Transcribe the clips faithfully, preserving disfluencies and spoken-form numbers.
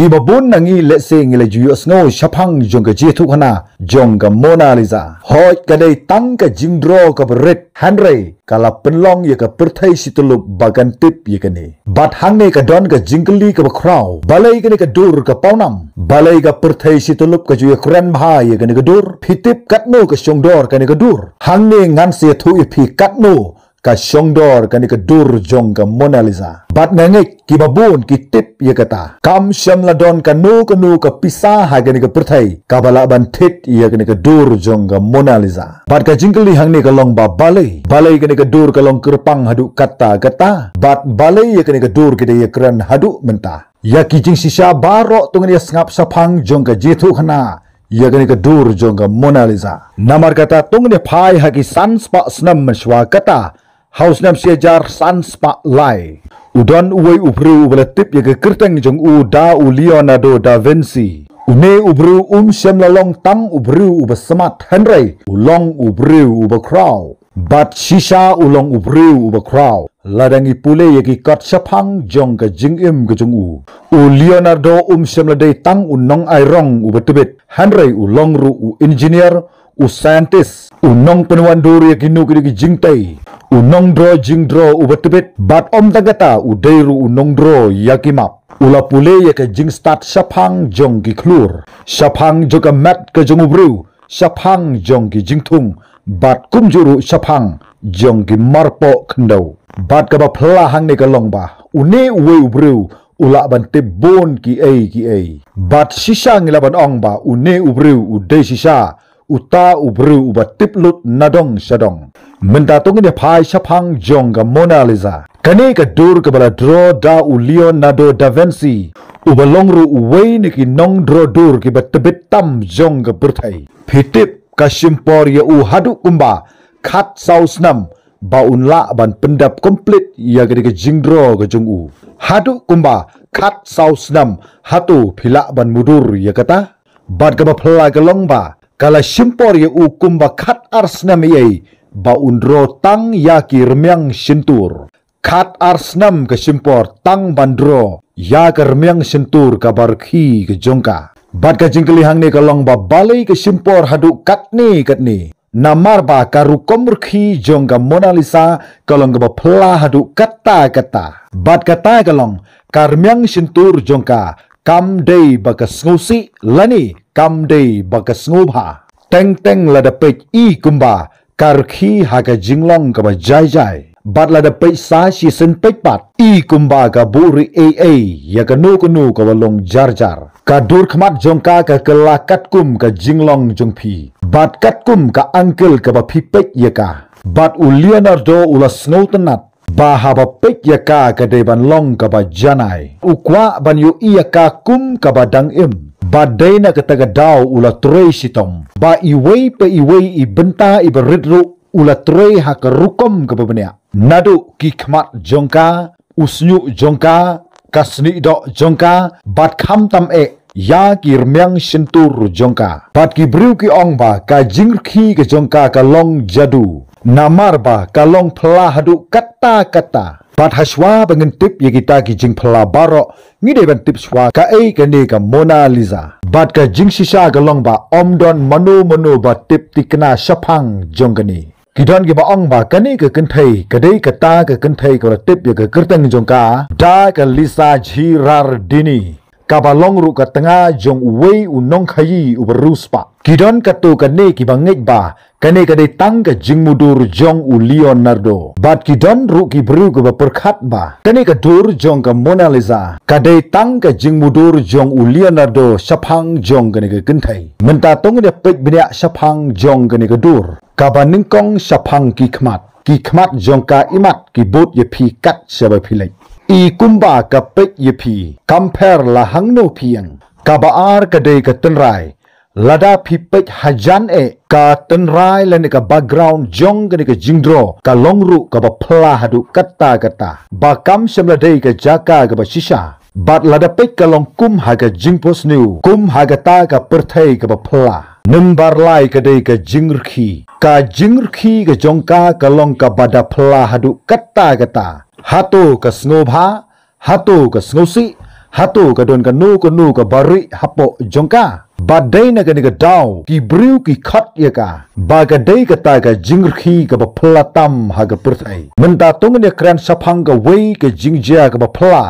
Kiba bun na ngi lehse ngi la ju ïohsngew shaphang jong ka jingïathuhkhana jong ka Mona Lisa. Hooid ka dei tang ka jingdro kaba rit, hynrei ka la pynlong ïa ka pyrthei shityllup ba kan tip ïa kane. Bad hangne ka don ka jingkylli kaba khraw, balei kane ka dur ka pawnam? Balei ka pyrthei shityllup ka ju ïakren bha ïa kane ka dur? Phi tip katno ka shongdor kane ka dur? Hangne ngan sa ïathuh ïa phi katno ka shongdor kane ka dur jong ka Mona Lisa. Bad nga ngeit kiba bun ki tip ïa kata. Kam shym la don kano kano ka pisa ha kane ka pyrthei kaba lah ban thied ïa kane ka dur jong ka Mona Lisa. Bad ka jingkylli hangne ka long ba balei, balei kane ka dur ka long kyrpang haduh katta katta? Bad balei ïa kane ka dur ki dei ïakren haduh mynta? Ïa ki jingshisha baroh to ngin ïa sngap shaphang jong ka jingïathuhkhana ïa kane ka dur jong ka Mona Lisa. Namar kata to ngin ïa phai ha ki san spah snem mynshuwa kata, ha u snem shi hajar san spah lai, u don uwei u briew uba la tip ïa ka kyrteng jong u da u Leonardo da Vinci. Une u briew um shym la long tang u briew uba smat, hynrei u long u briew uba khraw. Bad shisha u long u briew uba khraw. Lada ngi pule ïa ki kot shaphang jong ka jingim ka jong u, u Leonardo um shym la dei tang u nongai rong uba tbit, hynrei u long ruh u engineer, u scientist, u nongpynwandur ïa kino kino ki jingtei, u nongdro jingdro uba tbit, bad ym tang kata u dei ruh u nongdro ïa ki map. U la pule ïa ka jingstad shaphang jong ki khlur, shaphang jong ka met ka jong u briew, shaphang jong ki jingthung, bad kumjuh ruh shaphang jong ki marpoh khyndew. Bad kaba phylla hangne ka long ba une uwei u briew u lah ban tip bun kiei kiei. Bad shisha ngi lah ban ong ba une u briew u dei shisha uta u briew uba tip lut na dong sha dong. Mynta to ngin ïa phai shaphang jong ka Mona Lisa. Kane ka dur kaba la dro da u Leonardo da Vinci, uba long ruh uwei na ki nongdro dur kiba tbit tam jong ka pyrthei. Phi tip ka shim por ïa u haduh kumba khatsaw snem ba un lah ban pyndep complete ïa kane ka jingdro ka jong u. Haduh kumba khatsaw snem, hato phi lah ban mutdur ïa kata? Bad kaba phylla ka long ba ka la shim por ïa u kumba khatar snem ei ei ba un dro tang ïa ki rmiang shyntur. Khatar snem ka shim por tang ban dro ïa ka rmiang shyntur kaba rkhie ka jong ka. Bad ka jingkylli hangne ka long ba balei ka shim por haduh katne katne. Namar ba ka rukom rkhie jong ka Mona Lisa ka long kaba phylla haduh katta katta. Bad kata ka long ka rmiang shyntur jong ka kam dei ba ka sngewsih lane kam dei ba ka sngewbha. Teng teng lada peit i kumba ka rkhie ha ka jinglong kaba jai jai. Bad lada peit sa shisien peit pat i kumba ka buhrieh ei ei ïa kano kano kaba long jar jar. Ka dur khmat jong ka ka kylla katkum ka jinglong jong phi. Bad katkum ka angle kaba phi peit ïa ka. Bad u Leonardo u la sngewtynnat ba haba peit ïa ka ka dei ban long kaba janai. U kwah ban ïohi ïa ka kum kaba dang im. Bad dei na kata ka daw u la trei shitom ba iwei pa iwei i bynta iba rit ruh u la trei ha ka rukom kaba bniah. Naduh ki khmat jong ka, u shñiuh jong ka, ka sniehdoh jong ka, bad khamtam eh ïa ki rmiang shyntur jong ka. Bad ki briew ki ong ba ka jingrkhie ka jong ka ka long jadu. Namar ba ka long phylla haduh katta katta. Bad hashwa ba ngin tip ïa kita ki jingphylla baroh, ngi dei ban tip shwa kaei kane ka Mona Lisa. Bad ka jingshisha ka long ba ym don mano mano ba tip thikna shaphang jong kane. Ki don kiba ong ba kane ka kynthei ka dei kata ka kynthei kaba la tip ïa ka kyrteng jong ka da ka Lisa Gherardini, kaba long ruh ka tnga jong uwei u nongkhaïi uba riewspah. Ki don katto katne kiba ngeit ba kane ka dei tang ka jingmutdur jong u Leonardo. Bad ki don ruh ki briew kiba pyrkhat ba kane ka dur jong ka Mona Lisa ka dei tang ka jingmutdur jong u Leonardo shaphang jong kane ka kynthei. Mynta to ngin ïa peit bniah shaphang jong kane ka dur. Kaba nyngkong shaphang ki khmat. Ki khmat jong ka imat ki bud ïa phi kat shaba phi leit. I kumba ka peit ïa phi, kam pher la hangno phi ïeng. Kaba ar ka dei ka tynrai. Lada phi peit hajan eh, ka tynrai lane ka background jong kane ka jingdro ka long ruh kaba phylla haduh katta katta. Ba kam shym la dei ka jaka kaba shisha. Bad lada peit ka long kum ha ka jingphohsniew, kum ha kata ka pyrthei kaba phylla. Number lai ka dei ka jingrkhie. Ka jingrkhie ka jong ka ka long kaba da phylla haduh katta katta. Hato ka sngewbha, hato ka sngewsih, Hato ka don kano kano kaba rieh hapoh jong ka? Bad dei na kane ka daw ki briew ki khot ïa ka ba ka dei kata ka jingrkhie kaba phylla tam ha ka pyrthei. Mynta to ngin ïakren shaphang kawei ka jingjia kaba phylla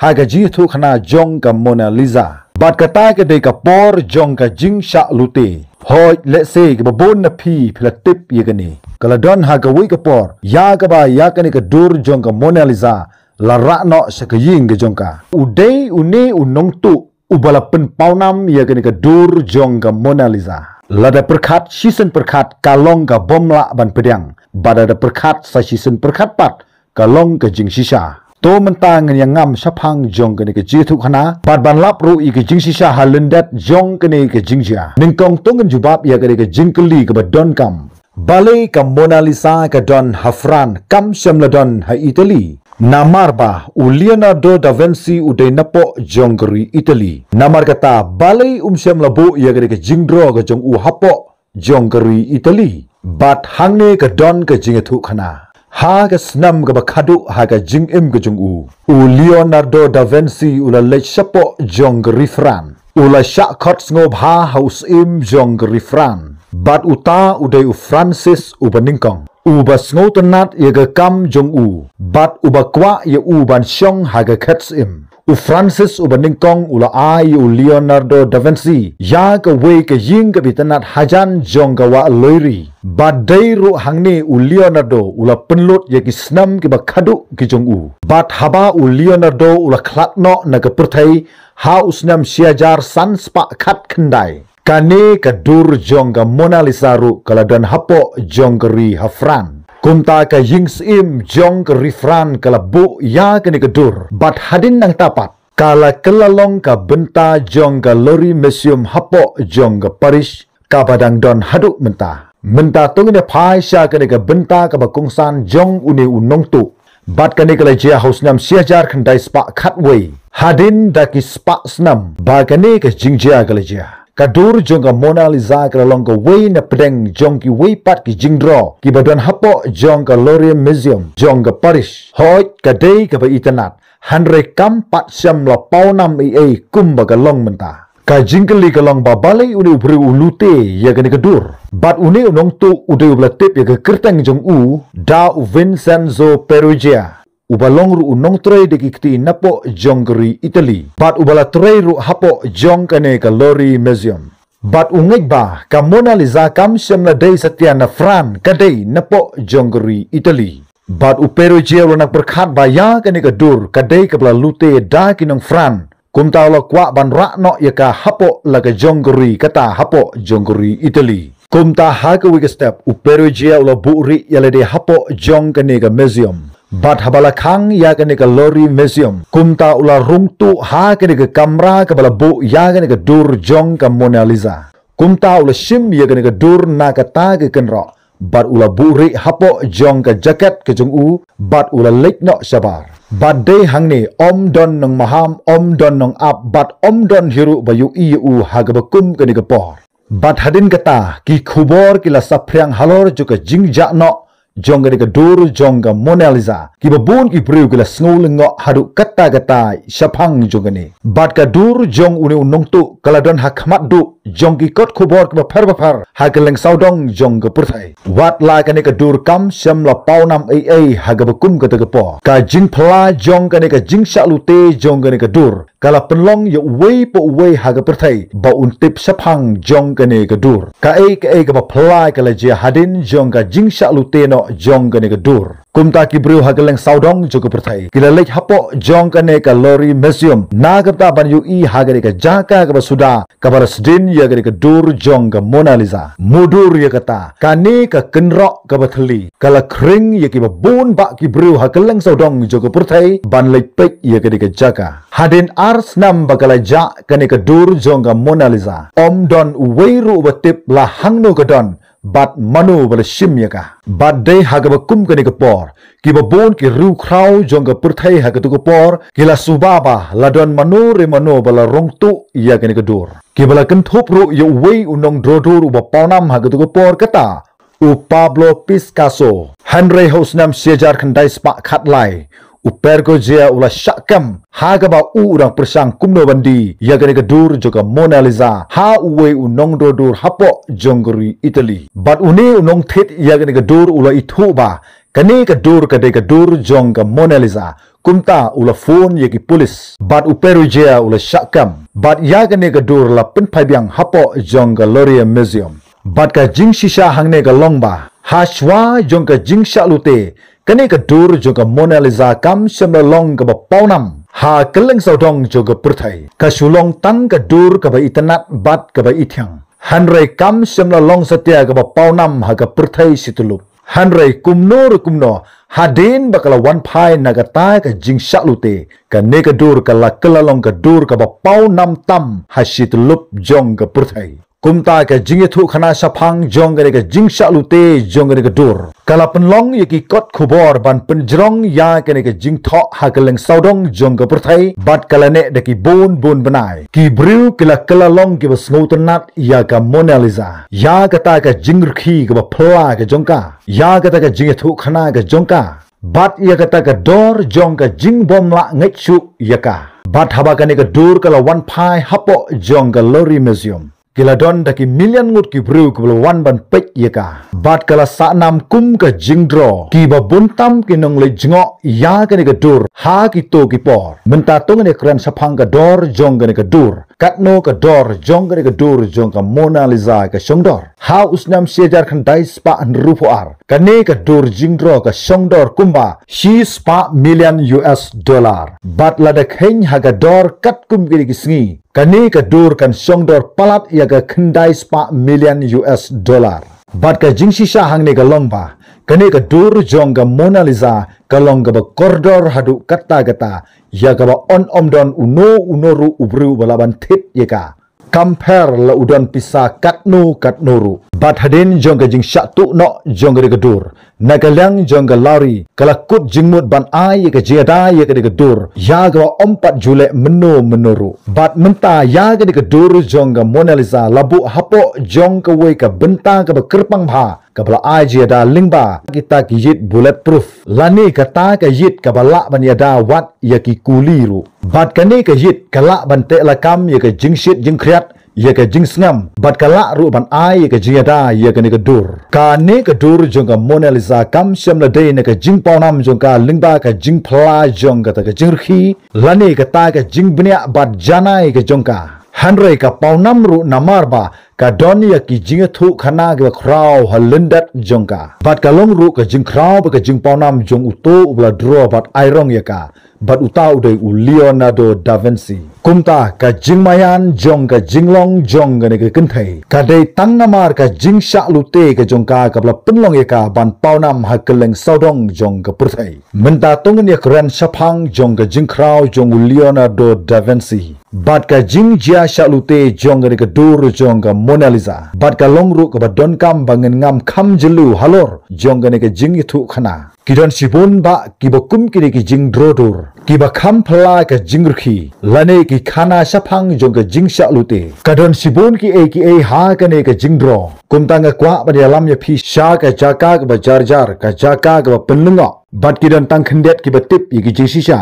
ha ka jingïathuhkhana jong ka Mona Lisa. Bad kata ka dei ka por jong ka jingshah lute. Hooid, lehse kiba bun na phi phi la tip ïa kane. Ka la don ha kawei ka por ïa kaba ïa kane ka dur jong ka Mona Lisa la rah noh sha ka ïing ka jong ka. U dei une u nongtuh uba la pynpawnam ïa kane ka dur jong ka Mona Lisa. Lada pyrkhat shisien pyrkhat ka long ka bym lah ban pdiang. Bad lada pyrkhat sa shisien pyrkhat pat ka long ka jingshisha. To mynta ngin ïa ngam shaphang jong kane ka jingïathuhkhana bad ban lap ruh ïa ka jingshisha ha lyndet jong kane ka jingjia. Nyngkong to ngin jubab ïa kane ka jingkylli kaba donkam. Balei ka Mona Lisa ka don ha France kam shym la don ha Italy? Namar ba u Leonardo da Vinci u dei napoh jong ka ri Italy. Namar kata balei um shym la buh ïa kane ka jingdro ka jong u hapoh jong ka ri Italy? Bad hangne ka don ka jingïathuhkhana. Ha ka snem kaba khadduh ha ka jingim ka jong u, u Leonardo da Vinci u la leit shapoh jong ka ri France. U la shah khot sngewbha ha u syiem jong ka ri France. Bad uta u dei u Francis uba nyngkong, uba sngewtynnad ïa ka kam jong u bad uba kwah ïa u ban shong ha ka khet syiem. U Francis uba nyngkong u la ai ïa u Leonardo da Vinci ïa kawei ka ïing kaba itynnad hajan jong ka wah Loire. Bad dei ruh hangne u Leonardo u la pynlut ïa ki snem kiba khadduh ki jong u. Bad haba u Leonardo u la khlad noh na ka pyrthei ha u snem shi hajar san spah khatkhyndai, kane ka dur jong ka Mona Lisa ruh ka la don hapoh jong ka ri ha France. Kumta ka ïing syiem jong ka ri France ka la buh ïa kane ka dur. Bad hadien nangta pat ka la kylla long ka bynta jong ka Louvre Museum hapoh jong ka Paris, kaba dang don haduh mynta. Mynta to ngin ïa phai sha kane ka bynta kaba kongsan jong une u nongtuh. Bad kane ka la jia ha u snem shi hajar khyndai spah khatwei. Hadien da ki spah snem ba kane ka jingjia ka la jia, ka dur jong ka Mona Lisa ka la long kawei na pdeng jong kiwei pat ki jingdro kiba don hapoh jong ka Louvre Museum jong ka Paris. Hooid, ka dei kaba itynnad, hynrei kam pat shym la pawnam ei ei kumba ka long mynta. Ka jingkylli ka long ba balei une u briew u lute ïa kane ka dur. Bad une u nongtuh u dei uba la tip ïa ka kyrteng jong u da u Vincenzo Peruggia, uba long ruh u nongtrei da ki kti napoh jong ka ri Italy. Bad uba la trei ruh hapoh jong kane ka Louvre Museum. Bad u ngeit ba ka Mona Lisa kam shym la dei satia na France, ka dei napoh jong ka ri Italy. Bad u Peruggia u la nang pyrkhat ba ïa kane ka dur ka dei kaba la lute da ki nong France. Kumta u la kwah ban rah noh ïa ka hapoh la ka jong ka ri kata hapoh jong ka ri Italy. Kumta ha kawei ka step u Peruggia u la buhrieh ïa lade hapoh jong kane ka museum. Bad haba la khang ïa kane ka Louvre Museum, kumta u la rung tuh ha kane ka kamra kaba la buh ïa kane ka dur jong ka Mona Lisa. Kumta u la shim ïa kane ka dur na kata ka kynroh. Bad u la buhrieh hapoh jong ka jaket ka jong u, bad u la leit noh shabar. Bad dei hangne ym don nongmaham, ym don nongap, bad ym don hi ruh ba ïohi ïa u ha kaba kum kane ka por. Bad hadien kata ki khubor ki la saphriang halor jong ka jingjah noh jong kane ka dur jong ka Mona Lisa. Kiba bun ki briew ki la sngew lyngngoh haduh katta katta shaphang jong kane. Bad ka dur jong une u nongtuh ka la don ha khmat duh jong ki kot khubor kiba pher ba pher ha kylleng sawdong jong ka pyrthei. Wat la kane ka dur kam shym la pawnam ei ei ha kaba kum kata ka por, ka jingphylla jong kane ka jingshah lute jong kane ka dur ka la pynlong ïa uwei pa uwei ha ka pyrthei ba un tip shaphang jong kane ka dur. Kaei kaei kaba phylla ka la jia hadien jong ka jingshah lute noh jong kane ka dur. Kumta ki briew ha kylleng sawdong jong ka pyrthei ki la leit hapoh jong kane ka Louvre Museum na ka bynta ban ïohi ha kane ka jaka kaba suda kaba la sdien ïa kane ka dur jong ka Mona Lisa. Mutdur ïa kata, kane ka kynroh kaba thylli ka la khring ïa kiba bun bah ki briew ha kylleng sawdong jong ka pyrthei ban leit peit ïa kane ka jaka. Hadien ar snem ba ka la jah kane ka dur jong ka Mona Lisa, ym don uwei ruh uba tip la hangno ka don bad mano ba la shim ïa ka. Bad dei ha kaba kum kane ka por, kiba bun ki riewkhraw jong ka pyrthei ha katu ka por ki la suba ba la don mano re mano ba la rung tuh ïa kane ka dur. Kiba la kynthup ruh ïa uwei u nongdro dur uba pawnam ha katu ka por kata u Pablo Picasso. Hynrei ha u snem shi hajar khyndai spah khatlai u Peruggia u la shah kem ha kaba u u dang pyrshang kumno ban die ïa kane ka dur jong ka Mona Lisa ha uwei u nongdro dur hapoh jong ka ri Italy. Bad une u nongthied ïa kane ka dur u la ithuh ba kane ka dur ka dei ka dur jong ka Mona Lisa. Kumta u la phone ïa ki pulit bad u Peruggia u la shah kem. Bad ïa kane ka dur la pynphai biang hapoh jong ka Louvre Museum. Bad ka jingshisha hangne ka long ba hashwa jong ka jingshah lute, kane ka dur jong ka Mona Lisa kam shym la long kaba pawnam ha kylleng sawdong jong ka pyrthei. Ka shu long tang ka dur kaba itynnad bad kaba ithiang. Hynrei kam shym la long satia kaba pawnam ha ka pyrthei shityllup. Hynrei kumno re kumno, hadien ba ka la wan phai na kata ka jingshah lute, kane ka dur ka la kylla long ka dur kaba pawnam tam ha shityllup jong ka pyrthei. Kumta ka jingïathuhkhana shaphang jong kane ka jingshah lute jong kane ka dur ka la pynlong ïa ki kot khubor ban pynjrong ïa kane ka jingthoh ha kylleng sawdong jong ka pyrthei bad ka la neh da ki bun bun bnai. Ki briew ki la kylla long kiba sngewtynnad ïa ka Mona Lisa, ïa kata ka jingrkhie kaba phylla ka jong ka, ïa kata ka jingïathuhkhana ka jong ka, bad ïa kata ka dor jong ka jingbym lah ngeit shuh ïa ka. Bad haba kane ka dur ka la wan phai hapoh jong ka Louvre Museum, ki la don da ki million ngut ki briew kiba la wan ban peit ïa ka. Bad ka la sahnam kum ka jingdro kiba bun tam ki nongleit jngoh ïa kane ka dur ha kito ki por. Mynta to ngin ïakren shaphang ka dor jong kane ka dur. Katno ka dor jong kane ka dur jong ka Mona Lisa ka shongdor? Ha u snem shi hajar khyndai spah hynriewphew ar, kane ka dur jingdro ka shongdor kumba shi spah million U S dollar. Bad lada kheiñ ha ka dor katkum kine ki sngi, kane ka dur kan shongdor palat ïa ka khyndai spah million U S dollar. Bad ka jingshisha hangne ka long ba kane ka dur jong ka Mona Lisa ka long kaba kordor haduh katta katta, ïa kaba yn ym don uno uno ruh u briew ba lah ban thied ïa ka. Kam pher la u don pisa katno katno ruh. Bad hadien jong ka jingshah tuh noh jong kane ka dur, na ka liang jong ka Louvre ka la kut jingmut ban ai ïa ka jingïada ïa kane ka dur ïa kaba ym pat ju leh mynno mynno ruh. Bad mynta ïa kane ka dur jong ka Mona Lisa la buh hapoh jong kawei ka bynta kaba kyrpang bha, kaba la ai jingïada lyngba kita ki ïit bulletproof, lane kata ka ïit kaba lah ban ïada wat ïa ki kuli ruh. Bad kane ka ïit ka lah ban teh lakam ïa ka jingshit jingkhriat, ïa ka jingsngem, bad ka lah ruh ban ai ïa ka jingïada ïa kane ka dur. Kane ka dur jong ka Mona Lisa kam shym la dei na ka jingpawnam jong ka lyngba ka jingphylla jong kata ka jingrkhie, lane kata ka jingbniah bad janai ka jong ka. Hynrei ka pawnam ruh namar ba ka don ïa ki jingïathuhkhana kiba khraw ha lyndet jong ka. Bad ka long ruh ka jingkhraw bad ka jingpawnam jong uto uba la dro bad airong ïa ka, bad uta u dei u Leonardo da Vinci. Kumta ka jingmaïan jong ka jinglong jong kane ka kynthei ka dei tang namar ka jingshah lute ka jong ka kaba la pynlong ïa ka ban pawnam ha kylleng sawdong jong ka pyrthei. Mynta to ngin ïakren shaphang jong ka jingkhraw jong u Leonardo da Vinci bad ka jingjia shah lute jong kane ka dur jong ka Mona Lisa. Bad ka long ruh kaba donkam ba ngin ngam kham jylliew halor jong kane ka jingïathuhkhana. Ki don shibun bah kiba kum kine ki jingdro dur kiba kham phylla ka jingrkhie, lane ki khana shaphang jong ka jingshah lute. Ka don shibun kiei kiei ha kane ka jingdro. Kumta nga kwah ban ïalam ïa phi sha ka jaka kaba jar jar, ka jaka kaba pynlyngngoh. Bad ki don tang khyndiat kiba tip ïa ki jingshisha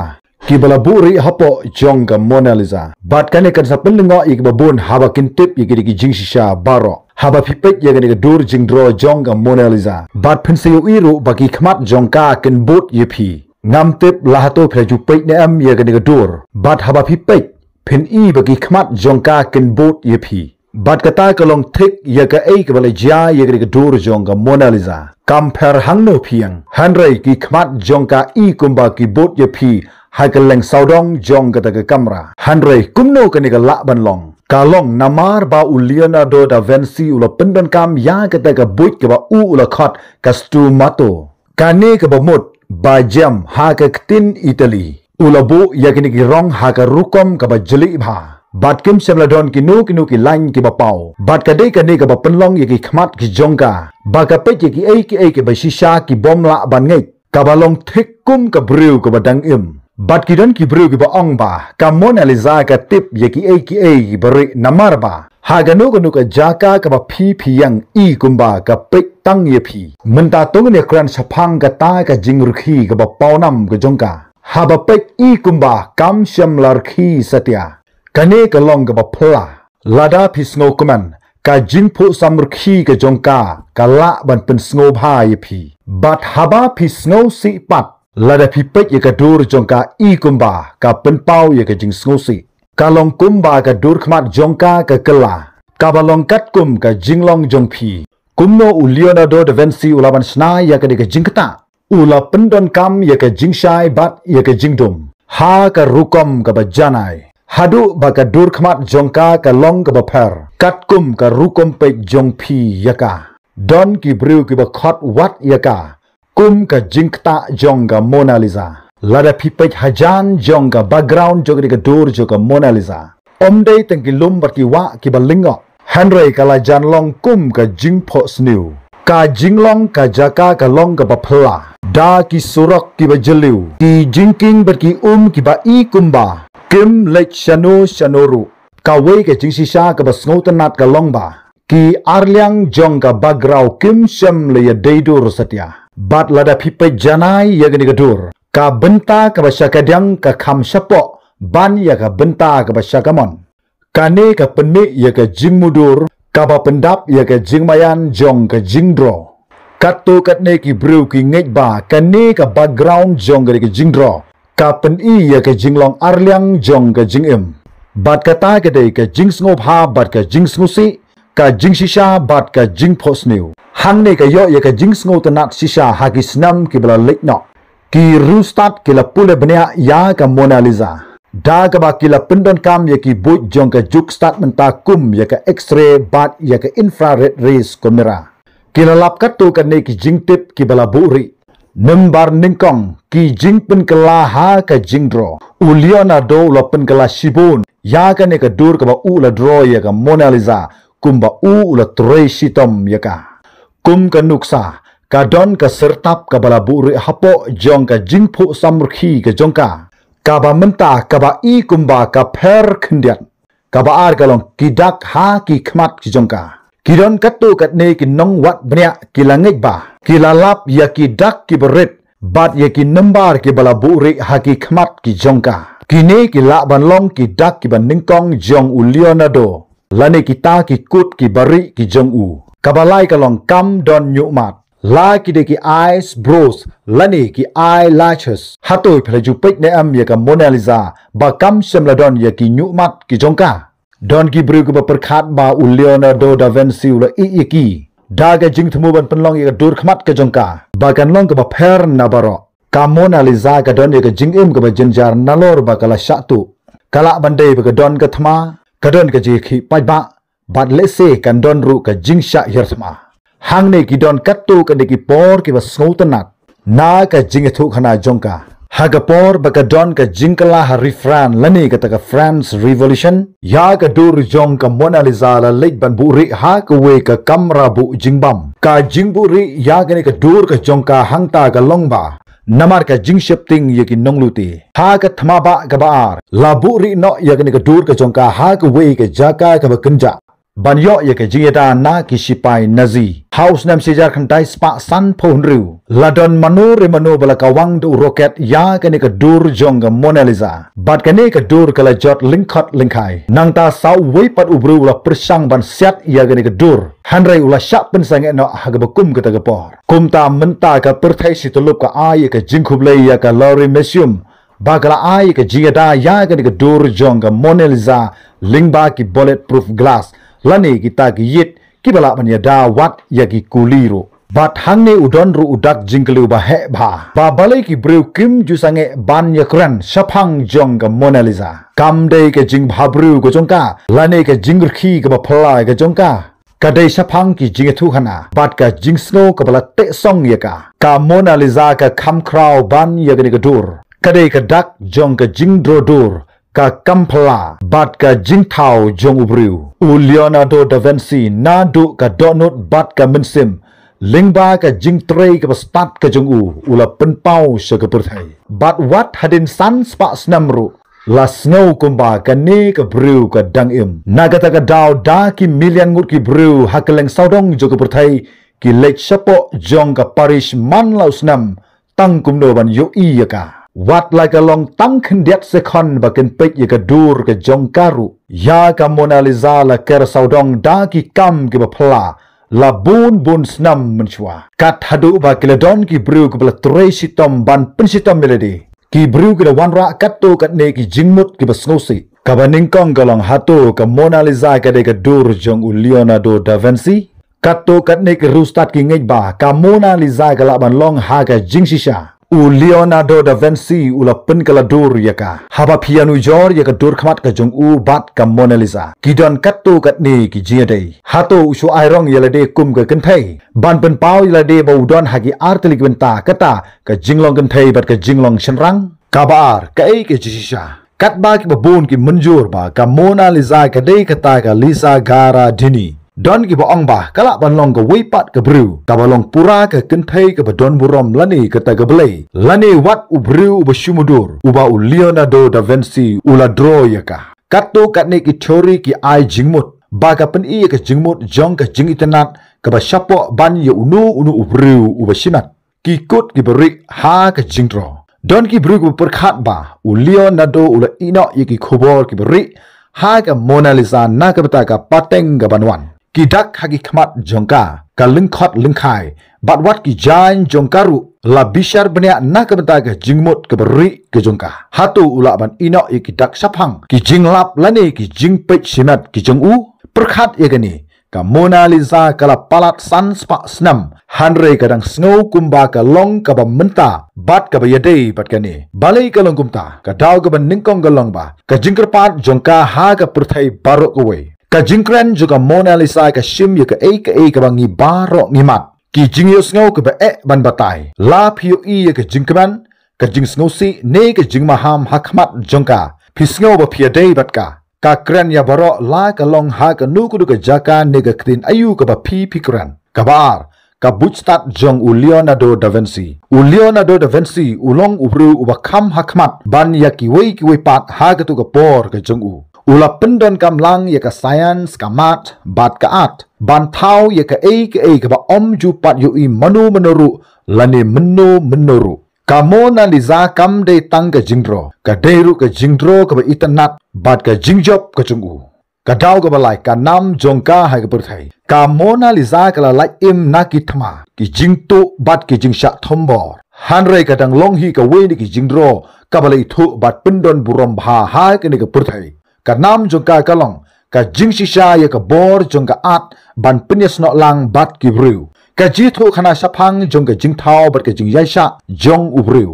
kiba la buhrieh hapoh jong ka Mona Lisa. Bad kane kan sa pynlyngngoh ïa kiba bun haba kin tip ïa kine ki jingshisha baroh. Haba phi peit ïa kane ka dur jingdro jong ka Mona Lisa, bad phin sa ïohi ruh ba ki khmat jong ka kin bud ïa phi. Ngam tip la hato phi la ju peit ne em ïa kane ka dur. Bad haba phi peit, phin i ba ki khmat jong ka kin bud ïa phi. Bad kata ka long thik ïa kaei kaba la jia ïa kane ka dur jong ka Mona Lisa. Kam pher hangno phi ïeng, hynrei ki khmat jong ka i kumba ki bud ïa phi ha kylleng sawdong jong kata ka kamra. Hynrei kumno kane ka lah ban long? Ka long namar ba u Leonardo da Vinci u la pyndonkam ïa kata ka buit kaba u u la khot ka sfumato. Kane kaba mut ba jem ha ka ktien Italy. U la buh ïa kine ki rong ha ka rukom kaba jylliew bha. Bad kim shym la don kino kino ki lain kiba paw. Bad ka dei kane kaba pynlong ïa ki khmat ki jong ka ba ka peit ïa kiei kiei kiba shisha kibym lah ban ngeit. Kaba long thik kum ka briew kaba dang im. Bad ki don ki briew kiba ong ba ka Mona Lisa ka tip ïa kiei kiei kiba rieh namar ba ha kano kano ka jaka kaba phi phi ïeng i kumba ka peit tang ïa phi. Mynta to ngin ïakren shaphang kata ka jingrkhie kaba pawnam ka jong ka. Haba peit i kumba kam shym la rkhie satia. Kane ka long kaba phylla. Lada phi sngewkmen, ka jingphuh samrkhie ka jong ka, ka lah ban pynsngewbha ïa phi. Bad haba phi sngewsih pat, lada phi peit ïa ka dur jong ka i kumba, ka pynpaw ïa ka jingsngewsih. Ka long kumba ka dur khmat jong ka ka kylla. Kaba long katkum ka jinglong jong phi. Kumno u Leonardo da Vinci u la ban shna ïa kane ka jingktah. U la pyndonkam ïa ka jingshai bad ïa ka jingdum. Ha ka rukom kaba janai. Haduh ba ka dur khmat jong ka ka long kaba pher. Katkum ka rukom peit jong phi ïa ka. Don ki briew kiba khot wat ïa ka. Kum ka jingktah jong ka Mona Lisa. Lada phi peit hajan jong ka background jong ka dur jong ka Mona Lisa. Ym dei tang ki lum bad ki wah kiba lyngngoh. Hynrei ka la jan long kum ka jingphohsniew. Ka jinglong ka jaka ka long kaba phylla. Da ki surok kiba jylliew. Ki jingkieng bad ki um kiba i kumba. Kim leit shano shano ruh. Kawei ka jingshisha kaba sngewtynnat ka long ba. Ki arliang jong ka background kim shym la ïadei dur satia. Bad lada phi peit janai ïa kane ka dur. Ka bynta kaba sha kadiang ka kham shapoh. Ban ïa ka bynta kaba sha kamon. Kane ka pynmih ïa ka jingmudui, kaba pyndap ïa ka jingmaïan jong ka jingdro. Katto katne ki briew ki ngeit ba, kane ka background jong ka jingdro. Ka pyni ïa ka jinglong arliang jong ka jingim. Bad kata ka dei ka jingsngewbha, bad ka jingsngewsih, ka jingshisha, bad ka jingphohsniew. Hangne ka ïoh ïa ka jingsngewtynnat shisha ha ki snem kiba la leit noh. Ki riewstad ki la pule bniah ïa ka Mona Lisa. Da kaba ki la pyndonkam ïa ki buit jong ka juk stad mynta kum ïa ka X-ray bad ïa ka infrared rays camera. Ki la lap katto katne ki jingtip kiba la buhrieh. Nambar nyngkong, ki jingpynkylla ha ka jingdro. U Leonardo u la pynkylla shibun ïa kane ka dur kaba u la dro ïa ka Mona Lisa, kumba u la trei shitom ïa ka. Kum ka nuksa, ka don ka syrtap kaba la buhrieh hapoh jong ka jingphuh samrkhie ka jong ka. Kaba mynta kaba i kumba ka pher khyndiat. Kaba ar ka long ki dak ha ki khmat ki jong ka. Ki don katto katne ki nongwad bniah ki la ngeit ba. Ki la lap ïa ki dak kiba rit. Bad ïa ki nambar kiba la buhrieh ha ki khmat ki jong ka. Kine ki lah ban long ki dak kiba nyngkong jong u Leonardo. Lane kita ki kut kiba rieh ki jong u. Kaba lai ka long kam don ñiuhmat. La ki dei ki eyebrows, lane ki eyelashes. Hato phi la ju peit ne em ïa ka Mona Lisa, ba kam shym la don ïa ki ñiuhmat ki jong ka. Don ki briew kiba pyrkhat ba u Leonardo da Vinci u la ïeh ïa ki. Da ka jingthmu ban pynlong ïa ka dur khmat ka jong ka. Ba kan long kaba pher na baroh. Ka Mona Lisa ka don ïa ka jingim kaba jynjar nalor ba ka la shah tuh. Ka lah ban dei ba ka don ka thma, ka don ka jingkhih paidbah, bad lehse kan don ruh ka jingshah hiar thma. Hangne ki don katto katne ki por kiba sngewtynnat. Na ka jingïathuhkhana jong ka. Ha ka por ba ka don ka jingkylla ha ri France lane kata ka French Revolution. Ïa ka dur jong ka Mona Lisa la leit ban buhrieh ha kawei ka kamra buh jingbam. Ka jingbuhrieh ïa kane ka dur ka jong ka hangta ka long ba. Namar ka jingsheptieng ïa ki nonglute. Ha ka thma bah kaba ar. La buhrieh noh ïa kane ka dur ka jong ka ha kawei ka jaka kaba kynjah. Ban ïoh ïa ka jingïada na ki shipai Nazi. Ha u snem shihajar khyndai spah sanphew hynriew. La don mano re mano ba la kawang da u rocket ïa kane ka dur jong ka Mona Lisa. Bad kane ka dur ka la jot lyngkhot lyngkhai. Nangta sa uwei pat u briew u la pyrshang ban siat ïa kane ka dur. Hynrei u la shah pynsangeh noh ha kaba kum kata ka por. Kumta mynta ka pyrthei shi tyllup ka ai ïa ka jingkhublei ïa ka Louvre Museum. Ba ka la ai ka jingïada ïa kane ka dur jong ka Mona Lisa lyngba ki bulletproof glass. Lane kita ki ïit kiba lah ban ïada wat ïa ki kuli ruh. Bad hangne u don ruh u dak jingkylli ba heh bha. Ba balei ki briew kim ju sangeh ban ïakren shaphang jong ka Mona Lisa. Kam dei ka jingbhabriew ka jong ka. Lane ka jingrkhie kaba phylla ka jong ka. Ka dei shaphang ki jingïathuhkhana, bad ka jingsngew kaba la teh song ïa ka. Ka Mona Lisa ka kham khraw ban ïa kane ka dur. Ka dei ka dak jong ka jingdro dur, ka kam phylla, bad ka jingthaw jong u briew. U Leonardo da Vinci naduh ka dohnud bad ka mynsiem. Lyngba ka jingtrei kaba stad ka jong u, u la pynpaw sha ka pyrthei. Bad wat hadien san spah snem ruh. La sngew kumba kane ka briew ka dang im. Na kata ka daw da ki million ngut ki briew ha kylleng sawdong jong ka pyrthei ki leit shapoh jong ka Paris man la u snem tang kumno ban ïohi ïa ka. Wat la ka long tang khyndiat sekhon ba kin peit ïa ka dur ka jong ka ruh, ïa ka Mona Lisa la ker sawdong da ki kam kiba phylla la bun bun snem mynshuwa. Kat haduh ba ki la don ki briew kiba la trei shitom ban pynshitom ïa lade. Ki briew ki la wanrah katto katne ki jingmut kiba sngewsih. Kaba nyngkong ka long hato ka Mona Lisa ka dei ka dur jong u Leonardo da Vinci. Katto katne ki riewstad ki ngeit ba ka Mona Lisa ka lah ban long ha ka jingshisha. U Leonardo da Vinci u la pynkylla dur ïa ka. Haba phi ïanujor ïa ka dur khmat ka jong u bad ka Mona Lisa, ki don katto katne ki jingïadei. Hato u shu ai rong ïa lade kum ka kynthei ban pynpaw ïa lade ba u don ha ki artylli ki bynta, kata ka jinglong kynthei bad ka jinglong shynrang? Kaba ar, kaei ka jingshisha? Katba kiba bun ki mynjur ba ka Mona Lisa ka dei kata ka Lisa Gherardini, don kiba ong ba ka lah ban long kawei pat ka briew kaba long pura ka kynthei kaba don burom lane kata ka blei, lane wat u briew uba shu mutdur uba u Leonardo da Vinci u la draw ïa ka. Katto katne ki theory ki ai jingmut ba ka pyni ïa ka jingmut jong ka jingitynnad kaba shapoh ban ïa uno uno u briew uba shimet. Ki kut kiba rieh ha ka jingdraw. Don ki briew kiba pyrkhat ba u Leonardo u la ïeh noh ïa ki khubor kiba rieh ha ka Mona Lisa na ka bynta ka pateng kaban wan. Ki dak ha ki khmat jong ka, ka lyngkhot lyngkhai bad wat ki jaiñ jong ka ruh la bishar bniah na ka bynta ka jingmut kaba rieh ka jong ka. Hato u lah ban ïeh noh ïa ki dak shaphang, ki jinglap lane ki jingpeit shimet ki jong u? Pyrkhat ïa kane, ka Mona Lisa ka la palat san spah snem, hynrei ka dang sngew kumba ka long kaba mynta bad kaba ïadei bad kane. Balei ka long kumta? Ka daw kaba nyngkong ka long ba ka jingkyrpad jong ka ha ka pyrthei baroh kawei. Ka jingkren jong ka Mona Lisa ka shim ïa kaei kaei kaba ngi baroh ngi mad. Ki jingïohsngew kiba eh ban batai. La phi ïohi ïa ka jingkmen, ka jingsngewsih ne ka jingmaham ha khmat jong ka, phi sngew ba phi ïadei bad ka. Ka kren ïa baroh, la ka long ha kano kano ka jaka ne ka ktien aïu kaba phi phi kren. Kaba ar, ka buit stad jong u Leonardo da Vinci. U Leonardo da Vinci u long u briew uba kham ha khmat ban ïa kiwei kiwei pat ha kato ka por ka jong u. U la pyndonkam lang ïa ka science, ka math bad ka art ban thaw ïa kaei kaei kaba ym ju pat ïohi mano mano ruh lane mynno mynno ruh. Ka Mona Lisa kam dei tang ka jingdraw, ka dei ruh ka jingdraw kaba itynnad bad ka jingjop ka jong u. Ka daw kaba lai, ka nam jong ka ha ka pyrthei. Ka Mona Lisa ka la lait im na ki thma, ki jingtuh bad ki jingshah thombor. Hynrei ka dang long hi kawei na ki jingdraw kaba la ithuh bad pyndon burom bha ha kane ka pyrthei. Ka nam jong ka ka long ka jingshisha ïa ka bor jong ka art ban pynïasnoh lang bad ki briew. Ka jingïathuhkhana shaphang jong ka jingthaw bad ka jingïaishah jong u briew.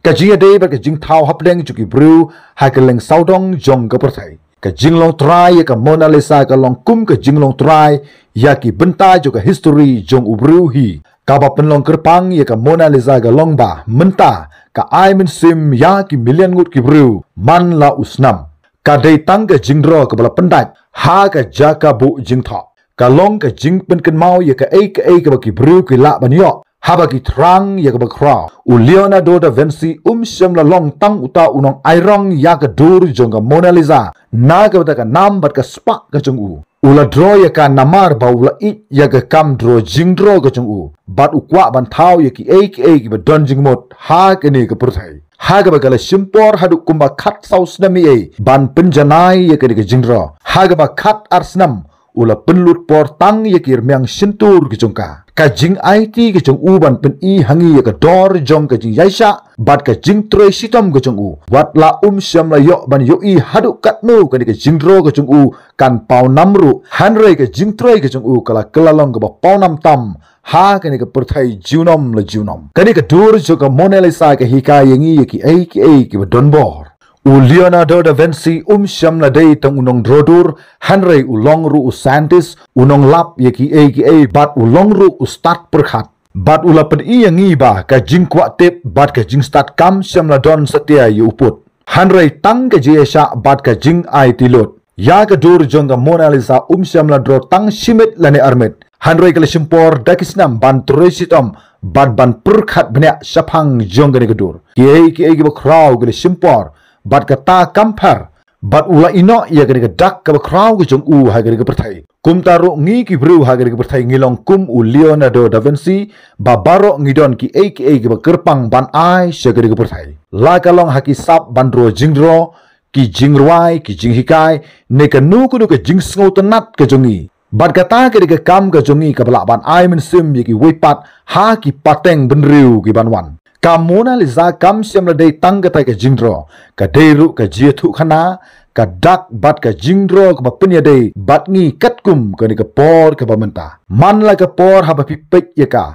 Ka jingïadei bad ka jingthaw hapdeng jong ki briew ha kylleng sawdong jong ka pyrthei. Ka jinglong trai ïa ka Mona Lisa ka long kum ka jinglong trai ïa ki bynta jong ka history jong u briew hi. Kaba pynlong kyrpang ïa ka Mona Lisa ka long ba mynta ka ai mynsiem ïa ki million ngut ki briew man la u snam. Ka dei tang ka jingdraw kaba la pyndait ha ka jaka buh jingthoh. Ka long ka jingpynkynmaw ïa kaei kaei kaba ki briew ki lah ban ïoh haba ki thrang ïa kaba khraw. U Leonardo da Vinci um shym la long tang uta u nongai rong ïa ka dur jong ka Mona Lisa na ka bynta ka nam bad ka spah ka jong u. U la draw ïa ka namar ba u la ïeit ïa ka kam draw jingdraw ka jong u bad u kwah ban thaw ïa kiei kiei kiba don jingmut ha kane ka pyrthei. Ha kaba ka la shim por haduh kumba khatsaw snem ei ei ban pynjanai ïa kane ka jingdraw. Ha kaba khatar snem u la pynlut por tang ïa ki rmiang shyntur ki jong ka. Ka jingaiti ki jong u ban pyni ha ngi ïa ka dor jong ka jingïaishah bad ka jingtrei shitom ka jong u. Wat la um shym la ïoh ban ïohi haduh katno kane ka jingdraw ka jong u kan pawnam ruh, hynrei ka jingtrei ka jong u ka la kylla long kaba pawnam tam ha kane ka pyrthei junom la junom. Kane ka dur jong ka Mona Lisa ka hikai ïa ngi ïa kiei kiei kiba don bor. U Leonardo da Vinci um shym la dei tang u nongdraw dur, hynrei u long ruh u scientist, u nonglap ïa kiei kiei bad u long ruh u stad pyrkhat. Bad u la pyni ïa ngi ba ka jingkwah tip bad ka jingstad kam shym la don satia ïa u pud, hynrei tang ka jingïaishah bad ka jingaiti lut. Ïa ka dur jong ka Mona Lisa um shym la draw tang shi miet lane ar miet, hynrei ka la shim por da ki snem ban trei shitom bad ban pyrkhat bniah shaphang jong kane ka dur. Kiei kiei kiba khraw ki la shim por bad kata kam pher Bad u la ïehnoh ïa kane ka dak kaba khraw ka jong u ha kane ka pyrthei. Kumta ruh ngi ki briew ha kane ka pyrthei ngi long kum u Leonardo da Vinci, ba baroh ngi don kiei kiei kiba kyrpang ban ai sha kane ka pyrthei. La ka long ha ki sap ban roi jingdro, ki jingrwai, ki jinghikai, ne kano kano ka jingsngewtynnat ka jong ngi. Bad kata ka dei ka kam ka jong ngi kaba lah ban ai mynsiem ïa kiwei pat ha ki pateng bynriew ki ban wan. Ka Mona Lisa kam shym la dei tang katai ka jingdro, ka dei ruh ka jingïathuhkhana, ka dak bad ka jingdro kaba pynïadei bad ngi katkum kane ka por kaba mynta. Man la ka por haba phi peit ïa ka,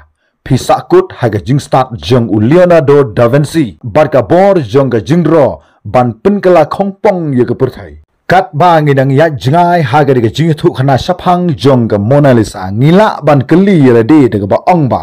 phi sahkut ha ka jingstad jong u Leonardo da Vinci bad ka bor jong ka jingdro ban pynkylla khongpong ïa ka pyrthei. Katba ngi dang ïaid jngai ha kane ka jingïathuhkhana shaphang jong ka Mona Lisa, ngi lah ban kylli ïa lade da kaba ong ba,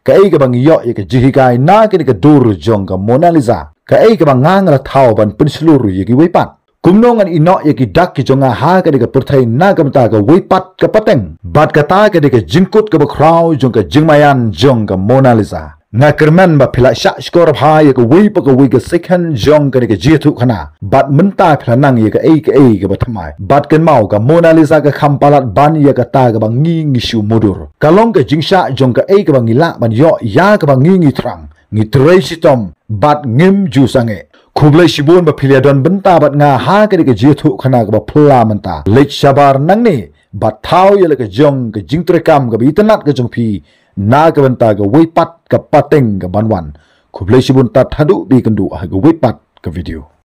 kaei kaba ngi ïoh ïa ka jinghikai na kane ka dur jong ka Mona Lisa? Kaei kaba nga nga la thaw ban pynshlur ïa kiwei pat? Kumno ngan ïehnoh ïa ki dak ki jong nga ha kane ka pyrthei na ka bynta kawei pat ka pateng? Bad kata ka dei ka jingkut kaba khraw jong ka jingmaïan jong ka Mona Lisa. Nga kyrmen ba phi la shah shkor bha ïa kawei pa kawei ka second jong kane ka jingïathuhkhana. Bad mynta phi la nang ïa kaei kaei kaba thymmai. Bad kynmaw, ka Mona Lisa ka kham palat ban ïa kata kaba ngi ngi shu mudui. Ka long ka jingshah jong kaei kaba ngi lah ban ïoh ïa kaba ngi ngi thrang, ngi trei shitom bad ngim ju sangeh. Khublei shibun ba phi la don bynta bad nga ha kane ka jingïathuhkhana kaba phylla mynta. Leit shabar nangne bad thaw ïa la ka jong ka jingtreikam kaba itynnat ka jong phi na ka bynta kawei pat ka pateng ka ban wan. Khublei shibun, tad haduh ba ïakynduh ha kawei pat ka video.